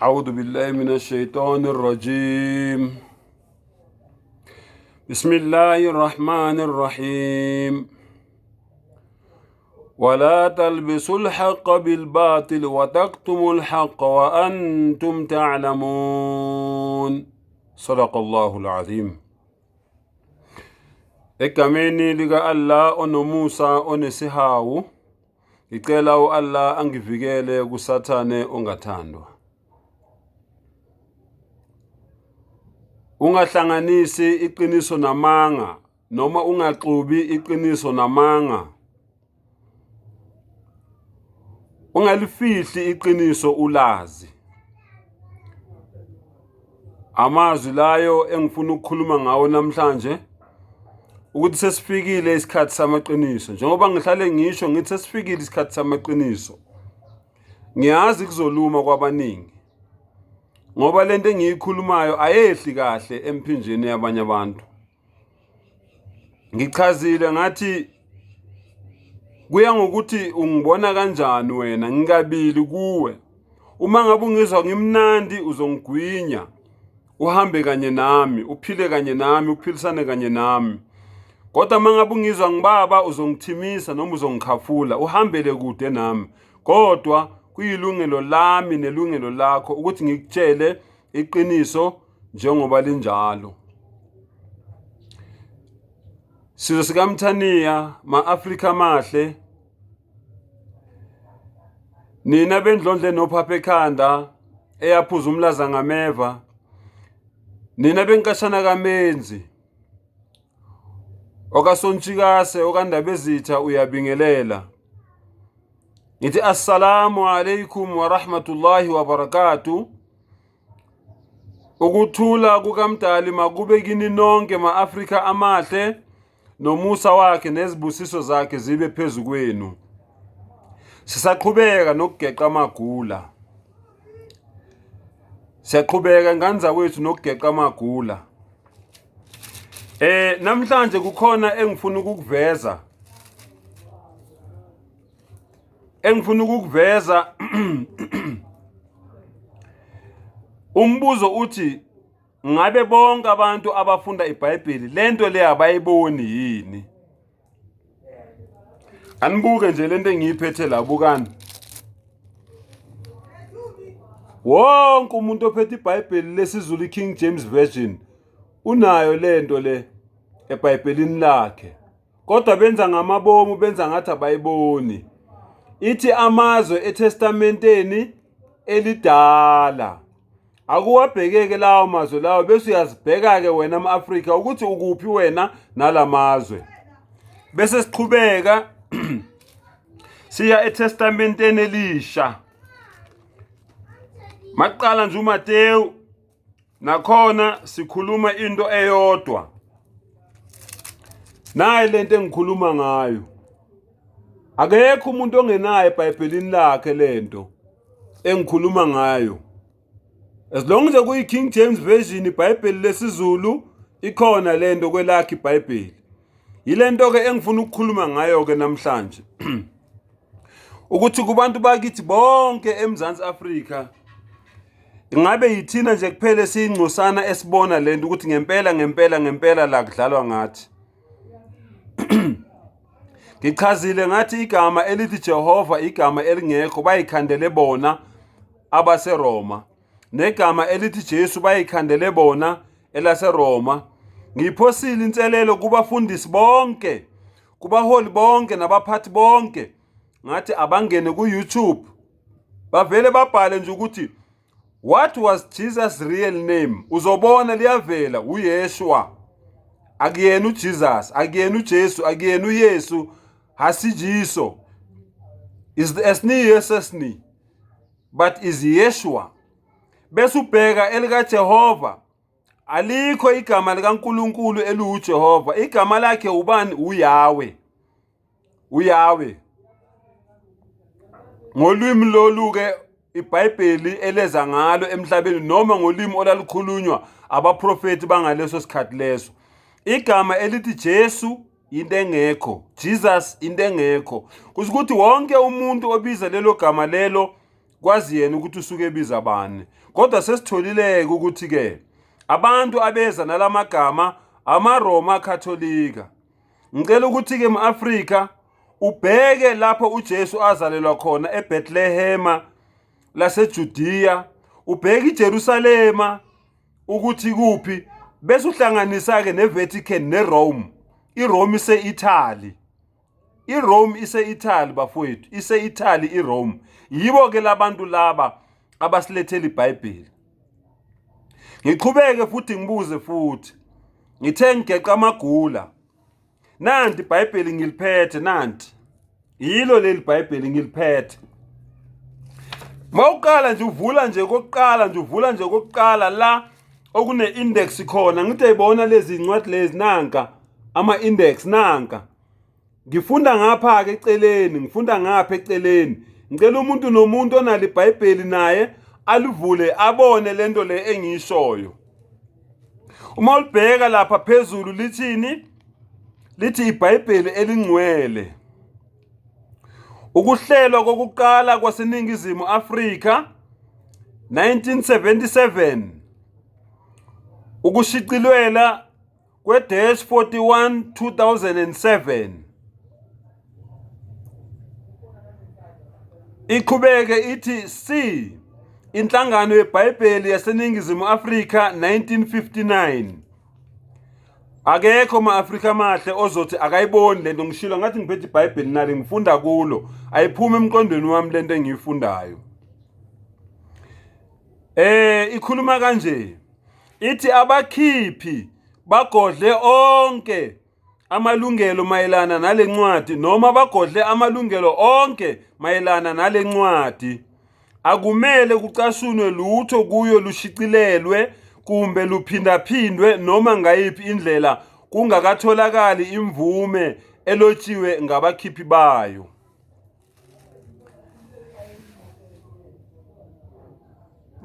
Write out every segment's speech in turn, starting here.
أعوذ بالله من الشيطان الرجيم بسم الله الرحمن الرحيم ولا تلبسوا الحق بالباطل وتكتموا الحق وأنتم تعلمون صدق الله العظيم. Egameni lika Allah onomusa onesihawu, ngicela u-Allah angivikele kuSathane ongathandwa. Ungahlanganisi iqiniso namanga noma ungaxubi iqiniso namanga. Ungalifihli iqiniso ulazi. Amazwi layo engifuna ukukhuluma ngawo namhlanje ukuthi sesifikile isikhathi samaqiniso. Njengoba ngihlale ngisho ngithi sesifikile isikhathi samaqiniso. Ngiyazi kuzoluma kwabaningi ngoba lento engiyikhulumayo ayehli kahle emphinjeni yabanye abantu. Ngichazile ngathi kuya ngokuthi ungibona kanjani wena, ngikabili kuwe. Uma ngabe ungizwa ngimnandi uzongigwinya, uhambe kanye nami, uphile kanye nami, uphilisane kanye nami. Kodwa uma ngabe ungizwa ngibaba uzongithimisa noma uzongikhafula, uhambele kude nami. Kodwa kuyilungelo lami nelungelo lakho ukuthi ngikutshele iqiniso njengoba linjalo. Sizwe sikaMthaniya, ma-Afrika amahle, nina bendlondle nophapha ekhanda eyaphuza umlaza ngameva, nina benkashana kaMenzi, okaSontshikase, okaNdabezitha uyabingelela. Ngithi assalamu alaikum wa rahmatullahi wa barakatuh. Ukuthula kukaMdali makube kini nonke ma-Afrika amahle nomusa wakhe nezibusiso zakhe zibe phezu kwenu. Sisaqhubeka nokugeqa amagula. Siyaqhubeka ngane zakwethu nokugeqa amagula. Namhlanje kukhona engifuna ukukuveza. Engifuna ukukuveza umbuzo uthi ngabe bonke abantu abafunda iBhayibheli lento le abayiboni yini? Anibuke nje lento engiyiphethe la, bukani. Wonke umuntu ophethe iBhayibheli lesiZulu iKing James Version unayo lento le eBhayibhelini lakhe. Kodwa benza ngamabomu, benza ngathi abayiboni. Ithi amazwe eTestamenteni elidala. Akuwabhekeke lawo mazwe lawo bese uyazibheka-ke wena m-Afrika ukuthi ukuphi wena nalamazwe. Bese siqhubeka siya eTestamenteni elisha. Maqala nje uMateyu nakhona sikhuluma into eyodwa. Nayi lento engikhuluma ngayo. Akekho umuntu ongenayo eBhayibhelini lakhe lento engikhuluma ngayo. As long as kuyi King James Version iBhayibheli lesiZulu ikhona lento kwelakhe iBhayibheli. Yilento ke engifuna ukukhuluma ngayo ke namhlanje. Ukuthi kubantu bakithi bonke eMzansi Afrika ingabe yithina nje kuphela esiyingcosana esibona lento ukuthi ngempela ngempela ngempela la kudlalwa ngathi. Ngichazile ngathi igama elithi Jehova igama elingekho bayikhandele bona abaseRoma, negama elithi Jesu bayikhandele bona elaseRoma. Ngiphosile inselelo kubafundisi bonke, kubaholi bonke nabaphathi bonke, ngathi abangene ku-YouTube bavele babhale nje ukuthi what was Jesus real name, uzobona liyavela uYeshua. Akuyena uJesus, akuyena uJesu, akuyena uYesu, hasijiso is the esni yesesni but is Yeshua. Bese ubheka elikaJehova, alikho igama likaNkuluNkulu eliwuJehova. Igama lakhe ubani? uYahweh. uYahweh. Ngolwimi lolu ke iBhayibheli eleza ngalo emhlabeni noma ngolimi olalukhulunywa abaprofeti bangaleso sikhathi leso. Igama elithi Jesu into engekho, Jesus into engekho. Kusho ukuthi wonke umuntu obiza lelo gama lelo Kwazi yena ukuthi usuke ebiza bani. Kodwa sesitholileke ukuthi-ke abantu abeza nalamagama amaRoma Katolika. Ngicela ukuthi-ke m-Afrika ubheke lapho uJesu azalelwa khona eBethlehema laseJudiya, ubheke iJerusalema ukuthi kuphi bese uhlanganisa-ke neVatican neRome. IRome ise-Italy. IRome ise-Italy bafowethu, ise-Italy iRome. Yibo-ke labantu laba abasilethela iBhayibheli. Ngiqhubeke futhi ngibuze futhi. Ngithe ngigeqa amagula. Nanti iBhayibheli ngiliphethe nanti. Yilo leli Bhayibheli ngiliphethe. Mawuqala nje uvula nje kokuqala nje uvula nje kokuqala la okune index khona ngithi ayibona lezi incwadi lezi nanka ama index nanka. Ngifunda ngapha ke eceleni ngifunda ngapha eceleni. Ngicela umuntu nomuntu onalo iBhayibheli naye alivule abone lento le engiyishoyo. Uma ulibheka lapha phezulu lithini? Lithi iBhayibheli elingcwele. Ukuhlelwa kokuqala kwaseNingizimu Afrika 1977 ukushicilwela kwe-dash 41 2007 iqhubeke ithi C Inhlangano yeBhayibheli yaseNingizimu Afrika 1959 Akekho ma-Afrika amahle ozothi akayiboni lento ngishilo ngathi ngiphethe iBhayibheli nali ngifunda kulo ayiphumi emqondweni wami lento engiyifundayo. Ikhuluma kanje ithi abakhiphi bagodle onke amalungelo mayelana nale ncwadi noma bagodle amalungelo onke mayelana nale ncwadi. Akumele kucashunwe lutho kuyo lushicilelwe kumbe luphindaphindwe noma ngayiphi indlela kungakatholakali imvume elotshiwe ngabakhiphi bayo.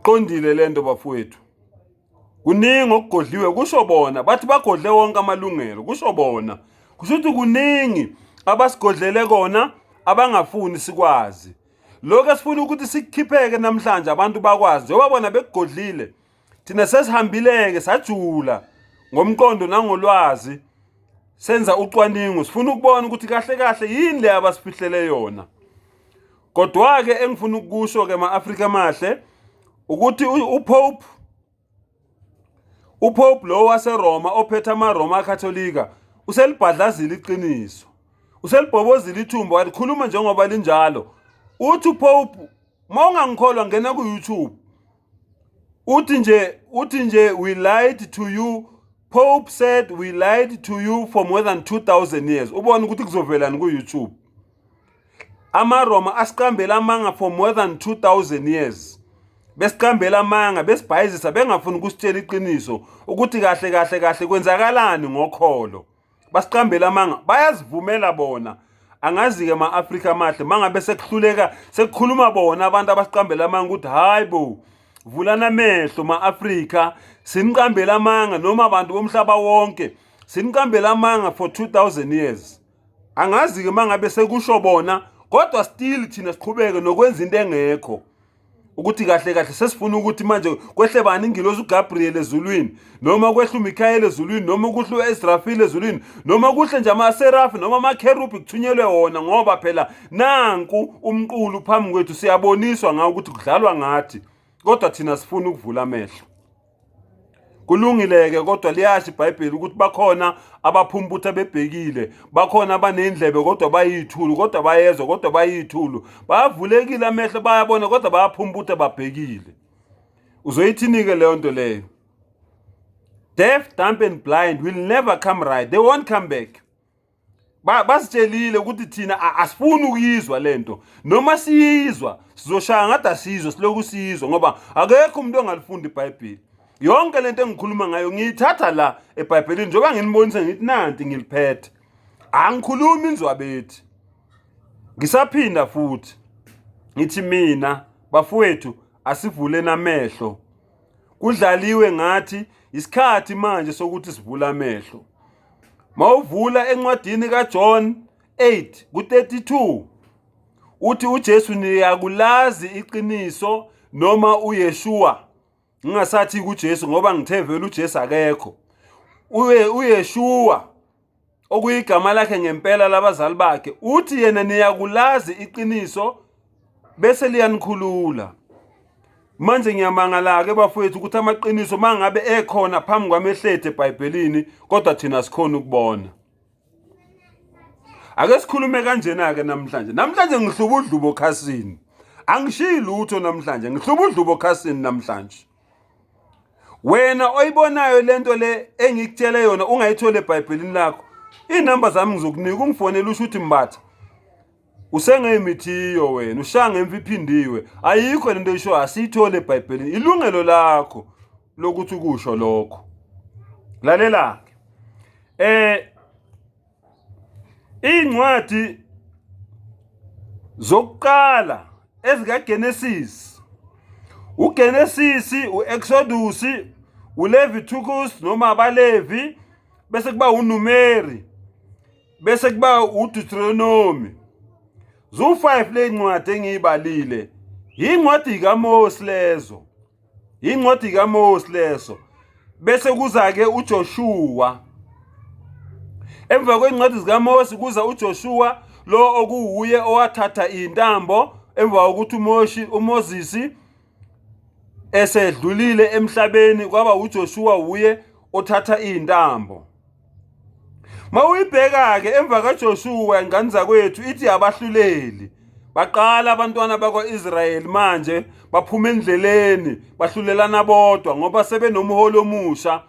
Qondile lento bafowethu. Kuningi okugodliwe kusho bona bathi bagodle wonke amalungelo kusho bona. Kusho ukuthi kuningi abasigodlele kona abangafuni sikwazi. Lokho esifuna ukuthi sikukhipheke namhlanje abantu bakwazi njengoba bona bekugodlile thina sesihambileke sajula ngomqondo nangolwazi senza ucwaningo sifuna ukubona ukuthi kahle kahle yini le abasifihlele yona. Kodwa-ke engifuna ukukusho-ke ma-Afrika amahle ukuthi uPope uPope lo waseRoma ophethe amaRoma aKhatholika uselibhadlazile iqiniso. Uselibhobozile ithumba walikhuluma njengoba linjalo. Uthi uPope uma ungangikholwa ngena ku-YouTube. Uthi nje uthi nje we lied to you Pope said we lied to you for more than 2000 years. Ubona ukuthi kuzovelani ku-YouTube. AmaRoma asiqambela amanga for more than 2000 years. Besiqambela amanga besibhayizisa bengafuni ukusitshela iqiniso ukuthi kahle kahle kahle kwenzakalani ngokholo. Basiqambela amanga bayazivumela bona. Angazi-ke ma-Afrika amahle mangabe sekuhluleka sekukhuluma bona abantu abasiqambela amanga ukuthi hayi bo vulana amehlo ma-Afrika siniqambela amanga noma abantu bomhlaba wonke siniqambela amanga for 2000 years. Angazi-ke mangabe sekusho bona kodwa still thina siqhubeke nokwenza into engekho ukuthi kahle kahle sesifuna ukuthi manje kwehle bani ingilosi uGabriel ezulwini noma kwehle uMikhayeli ezulwini noma kuhle uEsrafil ezulwini noma kuhle nje amaserafi noma amakherubi kuthunyelwe wona ngoba phela nanku umqulu phambi kwethu siyaboniswa ngawo ukuthi kudlalwa ngathi kodwa thina sifuna ukuvula amehlo. Kulungile-ke kodwa liyasho iBhayibheli ukuthi bakhona abaphumputha bebhekile, bakhona abanendlebe kodwa bayithulu, kodwa bayezwa kodwa bayithulu. Bayavulekile amehlo bayabona kodwa bayaphumputha babhekile. Uzoyithini-ke leyo nto leyo? Deaf, dumb and blind will never come right. They won't come back. Basitshelile ukuthi thina asifuni ukuyizwa lento noma siyizwa sizoshaya ngathi asizwe siloku siyizwa ngoba akekho umuntu ongalifunda iBhayibheli. Yonke lento engikhuluma ngayo ngiyithatha la eBhayibhelini njengoba nginibonisa ngithi nanti ngiliphethe. Angikhulumi inzwabethi. Ngisaphinda futhi ngithi mina bafowethu asivuleni amehlo. Kudlaliwe ngathi isikhathi manje sokuthi sivule amehlo. Mawuvula encwadini kaJohn 8 ku-32 Uthi uJesu niyakulazi iqiniso noma uYeshua. Ngingasathi kuJesu ngoba ngithe vele uJesu akekho. UYeshua okuyigama lakhe ngempela labazali bakhe uthi yena niyakulazi iqiniso bese liyanikhulula. Manje ngiyamangala-ke bafowethu ukuthi amaqiniso mangabe ekhona phambi kwamehlethe eBhayibhelini kodwa thina sikhona ukubona. Ake sikhulume kanjena-ke namhlanje. Namhlanje ngihluba udlubo khasini. Angishiyi lutho namhlanje, ngihluba udlubo khasini namhlanje. Wena oyibonayo lento le engikutshele yona ungayitholi eBhayibhelini lakho. Iy'namba zami ngizokunika ungifonele usho ukuthi Mbatha. Usengemithiyo wena, ushaya ngemva iphindiwe. Ayikho lento oyishoyo asiyitholi eBhayibhelini. Ilungelo lakho lokuthi ukusho lokho. Lalela-ke. Iy'ncwadi zokuqala ezikaGenesis, uGenesis, u-Exodus, uLevitikus noma abaLevi, bese kuba uNumeri, bese kuba uDeuteronomy. Ziwu-5 ley'ncwadi engiyibalile. Yincwadi kaMose lezo. Yincwadi kaMose leso. Bese kuza-ke uJoshua. Emva kwencwadi zikaMose kuza uJoshua lo okuwuye owathatha intambo emva kokuthi uMoshi uMoses esedlulile emhlabeni kwaba uJoshua wuye othatha intambo. Mawuyibheka-ke emva kaJoshuwa ingane zakwethu ithi abahluleli baqala abantwana bakwa-Israyeli manje baphuma endleleni bahlulelana bodwa ngoba sebenomholi omusha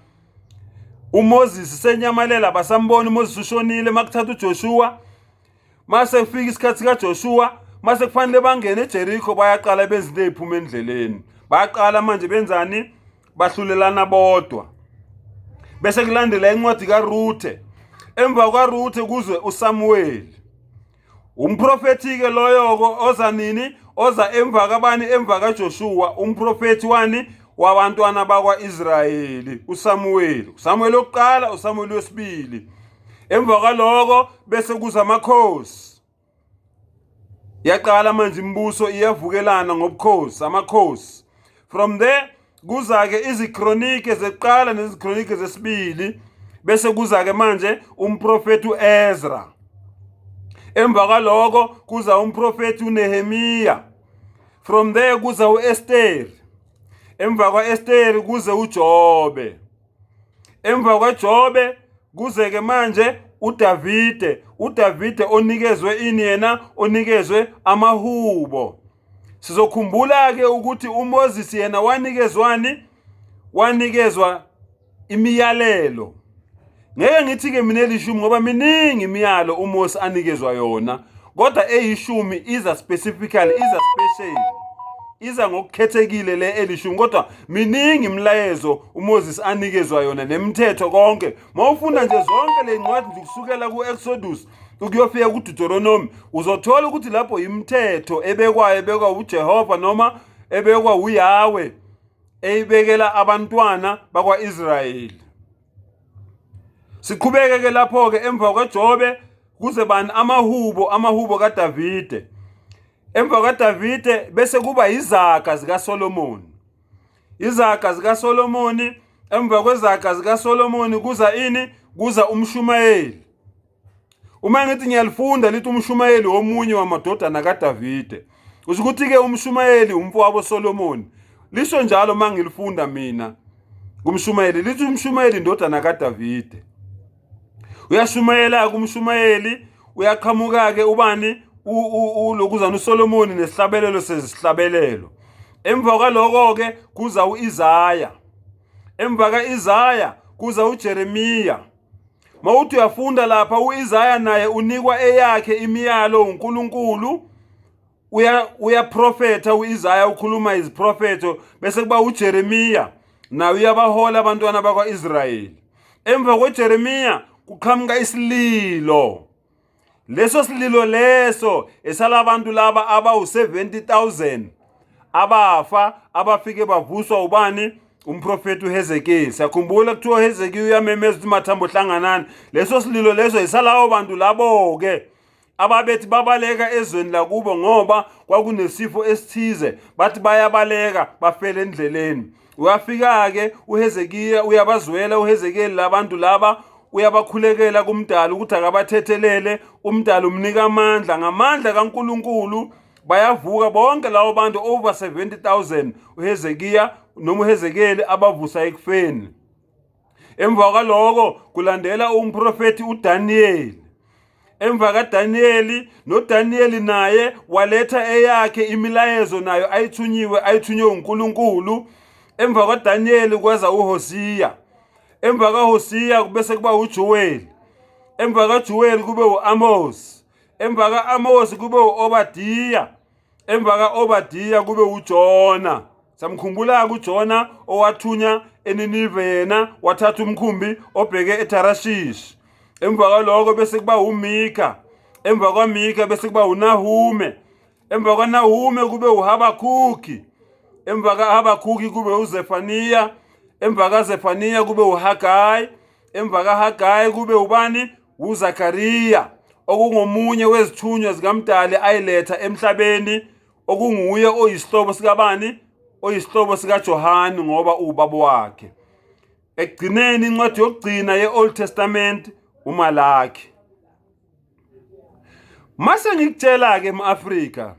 uMoses senyamalela basambona uMoses ushonile makuthatha uJoshuwa mase kufika isikhathi sikaJoshuwa mase kufanele bangene eJeriko bayaqala benza into eziphuma endleleni bayaqala manje benzani bahlulelana bodwa bese kulandela incwadi kaRuthe emva kwaRuthe kuze uSamuweli umprofethi-ke loyo-ko oza nini oza emva kabani emva kaJoshuwa umprofethi wani wabantwana bakwa-Israyeli uSamuweli uSamuweli wokuqala uSamuweli wesibili emva kwaloko bese kuza amakhosi yaqala manje imibuso iyavukelana ngobukhosi amakhosi from there kuza-ke izikronike zeqala nezikronike zesibili bese kuza-ke manje umprofethi u-Ezra emva kwaloko kuza umprofethi uNehemiya from there kuza u-Esteri emva kwa-Esteri kuze uJobe Emva kwaJobe kuze-ke manje uDavide, uDavide onikezwe ini yena onikezwe amahubo. Sizokhumbula-ke ukuthi uMoses yena wanikezwani? Wanikezwa imiyalelo. Ngeke ngithi-ke mina elishumi ngoba miningi imiyalo uMose anikezwa yona, kodwa eyishumi iza specifically, iza special iza ngokukhethekile le elishumi kodwa miningi imilayezo uMoses anikezwa yona nemithetho konke mawufunda nje zonke le ncwadi nje kusukela ku-Exodus ukuyofika kuDeuteronomy uzothola ukuthi lapho imithetho ebekwayo ebekwa uJehova noma ebekwa uYahweh eyibekela abantwana bakwa-Israyeli Siqhubeke ke lapho ke emva kweJobe kuze bani amahubo amahubo kaDavide. Emva kaDavide bese kuba izaga zikaSolomoni. Izaga zikaSolomoni emva kwezaga zikaSolomoni kuza ini? Kuza umshumayeli. Uma ngithi ngiyalifunda lithi umshumayeli womunye wamadodana kaDavide. Usho ukuthi-ke umshumayeli umfowabo Solomoni. Lisho njalo uma ngilifunda mina kumshumayeli lithi umshumayeli indodana kaDavide. Uyashumayela-ke umshumayeli uyaqhamuka-ke ubani ulokuzana uSolomoni nesihlabelelo sezihlabelelo. Emva kwaloko-ke kuza u-Isaya. Emva ka-Isaya kuza uJeremiya. Mawuthi uyafunda lapha uIsaya naye unikwa eyakhe imiyalo uNkulunkulu uya uyaprofetha uIsaya ukhuluma iziprofetho bese kuba uJeremiya naye uyabahola abantwana bakwaIsrayeli emva kweJeremiya kuqhamuka isililo Leso sililo leso esalabantu laba abawu-70,000 abafa abafike bavuswa ubani umprofeti uHezekeli. Siyakhumbula kuthiwa uHezekeli uyamemeza ukuthi mathambo hlanganani. Leso sililo leso esalawo bantu labo-ke. ababethi babaleka ezweni lakubo ngoba kwakunesifo esithize, bathi bayabaleka bafele endleleni. Uyafika-ke uHezekiya, uyabazwela uHezekeli labantu laba, uyabakhulekela kuMdali ukuthi akabathethelele. UMdali umnika amandla, ngamandla kaNkulunkulu bayavuka bonke labo bantu over 70,000 uHezekiya noma uHezekeli abavusa ekufeni. Emva kwaloko kulandela umprofethi uDaniyeli. Emva kaDaniyeli, noDaniyeli naye waletha eyakhe imilayezo nayo ayithunyiwe, ayithunywe uNkulunkulu. Emva kwaDaniyeli kweza uHosiya. Emva kaHosiya bese kuba uJoweli. Emva kaJoweli kube u-Amos. Emva ka-Amos kube u-Obadiya. Emva ka-Obadiya kube uJona. Samkhumbula-ke uJona owathunya eNinive, yena wathatha umkhumbi obheke eTarashishi. Emva kwaloko bese kuba uMika. Emva kwaMika bese kuba uNahume. Emva kwaNahume kube uHabakhuki. Emva kaHabakhuki kube uZefaniya. Emva kaZefaniya kube uHagayi. Emva kaHagayi kube ubani? UZakariya, okungomunye wezithunywa zikaMdali ayiletha emhlabeni, okunguye oyisihlobo sikabani? Oyisihlobo sikaJohane ngoba uwubaba wakhe. Ekugcineni incwadi yokugcina ye-Old Testament uMalaki. Mase ngikutshela-ke m-Afrika,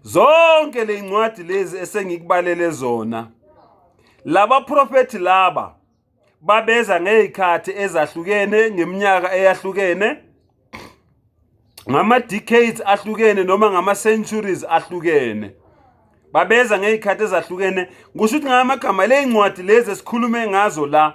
zonke le ncwadi lezi esengikubalele zona, laba profethi laba babeza ngey'khathi ezahlukene, ngeminyaka eyahlukene, ngama-decades ahlukene noma ngama-centuries ahlukene. Babeza ngey'khathi ezahlukene. Kusho ukuthi ngamagama le ncwadi lezi esikhulume ngazo la,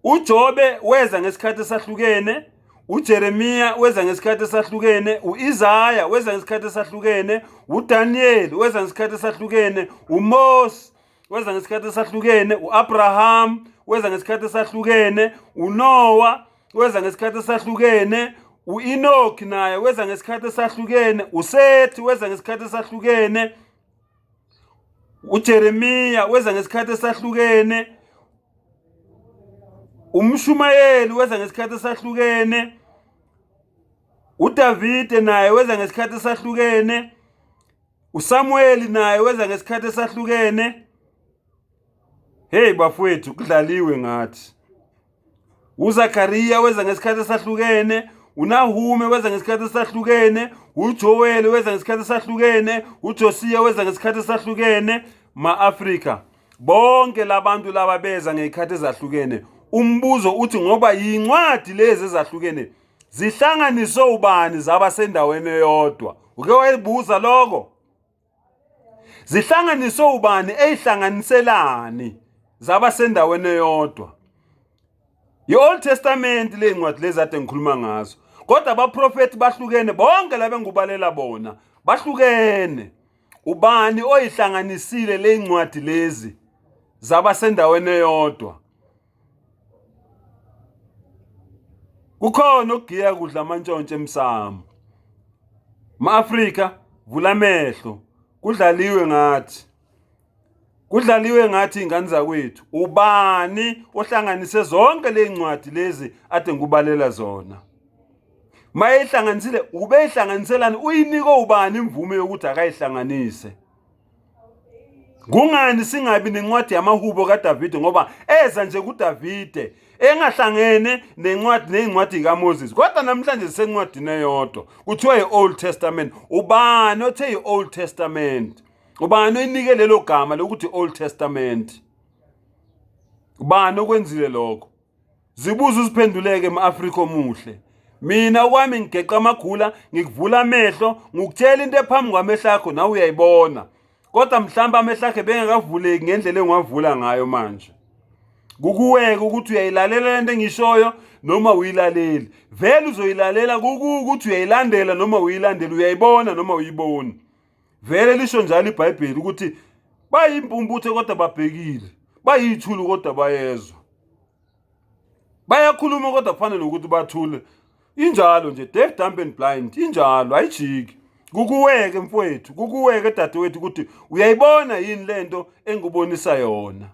uJobe weza ngesikhathi esahlukene, uJeremiya weza ngesikhathi esahlukene, uIsaya weza ngesikhathi esahlukene, uDaniel weza ngesikhathi esahlukene, uMose weza ngesikhathi esahlukene, uAbraham weza ngesikhathi esahlukene, uNoah weza ngesikhathi esahlukene, uEnoch naye weza ngesikhathi esahlukene, uSethi weza ngesikhathi esahlukene, uJeremiya weza ngesikhathi esahlukene, umshumayeli weza ngesikhathi esahlukene, uDavide naye weza ngesikhathi esahlukene, uSamuweli naye weza ngesikhathi esahlukene. Hey bafowethu, kudlaliwe ngathi. uZakariya weza ngesikhathi esahlukene, uNahume weza ngesikhathi esahlukene, uJoweli weza ngesikhathi esahlukene, uJosiya weza ngesikhathi esahlukene. Ma-Afrika, bonke labantu laba beza ngey'khathi ezahlukene. Umbuzo uthi ngoba yincwadi lezi ezahlukene zihlanganiswe ubani zaba sendaweni eyodwa? Uke wayibuza lokho? Zihlanganiswe ubani, eyihlanganiselani zaba sendaweni eyodwa? I-Old Testament le ncwadi lezi ade ngikhuluma ngazo, kodwa abaprofethi bahlukene bonke laba engikubalela bona bahlukene. Ubani oyihlanganisile le ncwadi lezi zaba sendaweni eyodwa? Kukhona okugiya kudla amantshontsho emsamo. Ma-Afrika, vula amehlo, kudlaliwe ngathi. Kudlaliwe ngathi ingane zakwethu. Ubani ohlanganise zonke le ncwadi lezi ade ngikubalela zona? Mayehlanganisile, ubeyihlanganiselani? Uyinike ubani imvume yokuthi akayihlanganise? Kungani singabi nencwadi yamahubo kaDavide? Ngoba eza nje kuDavide engahlangene nencwadi nezincwadi kaMoses, kodwa namhlanje zisencwadini eyodwa kuthiwa i-Old Testament. Ubani othe i-Old Testament? Ubani oyinike lelo gama lokuthi Old Testament? Ubani okwenzile lokho? Zibuze uziphenduleke m-Afrika omuhle. Mina okwami ngigeqa amagula, ngikuvula amehlo, ngikutshela into ephambi kwamehlo akho nawe uyayibona. Kodwa mhlawumbe amehlo akhe bengakavuleki ngendlela engiwavula ngayo manje. Kukuweke ukuthi uyayilalela lento engishoyo noma uyilaleli. Vele uzoyilalela kukuwe ukuthi uyayilandela noma uyilandeli, uyayibona noma uyiboni. Vele lisho njalo iBhayibheli ukuthi bayimpumputhe kodwa babhekile, bayithulu kodwa bayezwa. Bayakhuluma kodwa kufana nokuthi bathule. Injalo nje, deaf, dumb and blind, injalo, ayijiki. Kukuweke mfowethu, kukuweke dadewethu ukuthi uyayibona yini lento engikubonisa yona.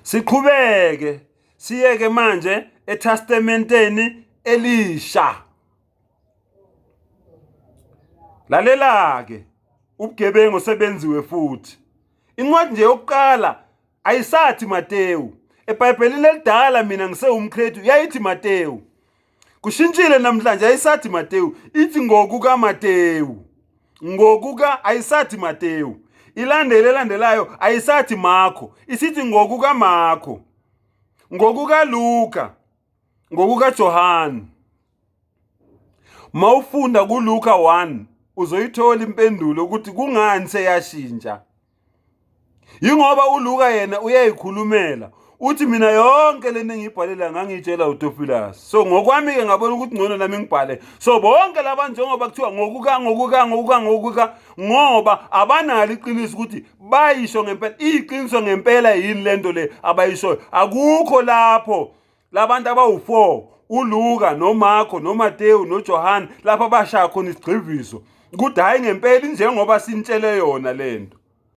Siqhubeke siyeke manje eTestamenteni elisha. Lalela-ke, ubugebengu sebenziwe futhi. Incwadi nje yokuqala ayisathi Matewu. EBhayibhelini elidala mina ngisewumKristu yayithi Matewu. Kushintshile namhlanje ayisathi Matewu, ithi ngokukaMatewu. Ngokuka ayisathi Matewu. Ilandele elandelayo ayisathi Marko, isithi ngokukaMarko. NgokukaLuka, ngokukaJohane. Mawufunda kuLuka 1 uzoyithola impendulo ukuthi kungani seyashintsha. Yingoba uLuka yena uyayikhulumela uthi mina yonke lento engiyibhalela ngangiyitshela uTofilas. So ngokwami ke ngabona ukuthi ngcono nami ngibhale. So bonke laba njengoba kuthiwa ngokuka ngokuka ngokuka ngokuka ngoba abanalo iqiniso ukuthi bayisho ngempela iqiniso ngempela yini lento le abayishoyo. Akukho lapho labantu abawu-4 uLuka noMarko noMateyu noJohane lapho abashaya khona isigxivizo ukuthi hhayi ngempela injengoba sinitshele yona lento.